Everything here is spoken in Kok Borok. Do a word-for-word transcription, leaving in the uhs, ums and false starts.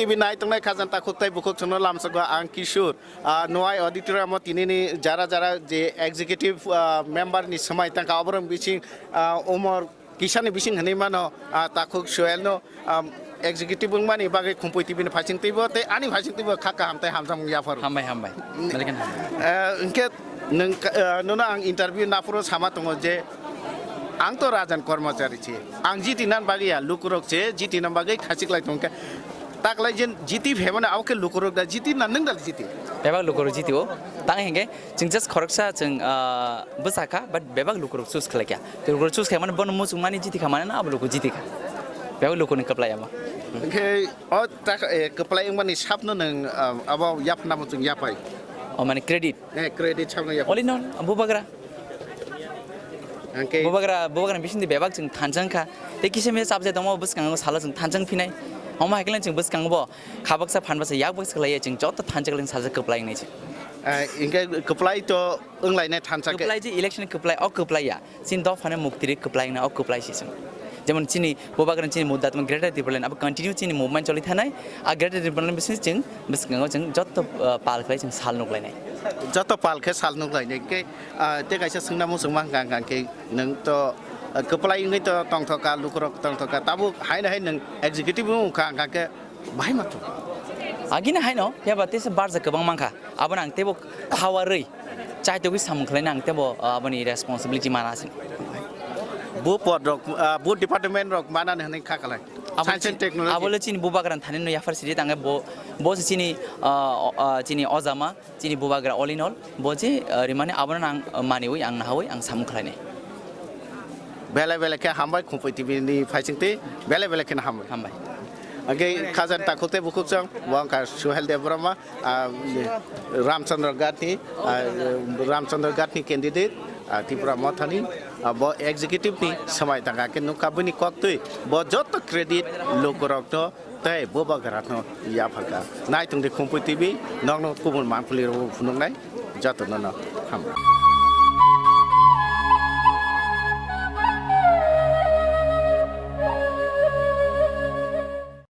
T V nai tongnai khajang takhuk tei bukhuk chwngno lamsogo ang Kishore. Ah, Nwai auditorium o tinini jara jara je executive, ah, member ni swmai tangka oborok bising, ah, umor kisani bising hinwi mano, ah, takhuk Soel no, ah, executive wngmani bagwi Khumpui T V ni phaising twibo tei ani phaising twibo kha kaham tei hamjakmung yapharo. Hambai, hambai. Belai kheno hambai. Eh, hwnkhe nwng ka-, eh, nono ang interview naphuru sama tongo je ang to rajan kormochari se. Ang jiti nan bagwi ya, lukurok se jiti nan bagwi khachik lai tongkhe. Taklai jen jiti phemano abo khe lukurok da jiti na nwng da jiti. Bebak lukurok jiti o. Tang hingke chwng just khoroksa chwng, ah, bwsa kha, but bebak lukurok choose khlai kha. Lukurok choose khlai mani bono muchung mani jiti kha mani na abo luku jiti kha. Bebak lukuni kwplai abo. Hwnkhe o tak, eh, kwplai wngmani sapno nwng, ah, abo yapna muchung yapai. O mani credit. Eh, credit sabno yapai. All in all, bubagra. Hwnkhe bubagra, bubagra bisingni bebak chwng thanjang kha. Tei kisa misa subject tongo bwskango salo chwng thanjang phinai. Omo hai khe chwng bwskango bo kha baksa phan baksa yak baksa khlaiya chwng joto thanjak leng sajak kwplai wngnai chwng. Ah, hwnkhe kwplai to wnglainai thansa khe. Kwplai je election kwplai, o kwplai ya. Chini dophani muktiri kwplai wngna o kwplai se chwng. Jemon chini bubagra chini mudda tamo Greater Tipraland abo continue chini movement choli thanai. A Greater Tipraland bising chwng bwskango chwng joto, ah, pal khlai chwng sal nuklainai. Joto pal khe sal nuklainai khe, ah, tei kaisa swngna muchungma hwnkha hwnkha khe nwng to, ah, kwplai wngwi to tongthokha, lukurok tongthokha, tabuk haino hai nwng executive wngkha hwnkha khe bahai ma thung. Agini haino, phiya ba teisa barja kwbang mankha. Abono ang teibo khawarwi, chaitogwi samung khlaina ang teibo, ah, aboni responsibility mana se. Bo pod rok, ah, bo department rok mana hwnwi kha khlai. Abo Science and chini, technology. Abo le chini bubagra thani no yaphar sidi tangwi bo, bo se chini, ah, o-, ah, chini ojama, chini bubagra all in all, bo je, ah, rimani abono ang, ah, maniwi ang nahawi ang samung khlainai. Belai belai khe hambai Khumpui T V ni phaisingtwi belai belai kheno hambai. Hambai. Hwnkhe khajani takhuk tei bukhuk chwng bo wngkha Suhel Debbarma, ah, Ramchandra Ghat ni, ah, Ramchandra Ghat ni candidate, ah, Tipra Motha ni, ah, bo executive ni swmai tangka khe nukha bini koktwi bo joto credit lukurokno tei bubagrano yapharkha. Naitung di Khumpui T V, nokno kubun manpli rok phunuknai jotono no hambai.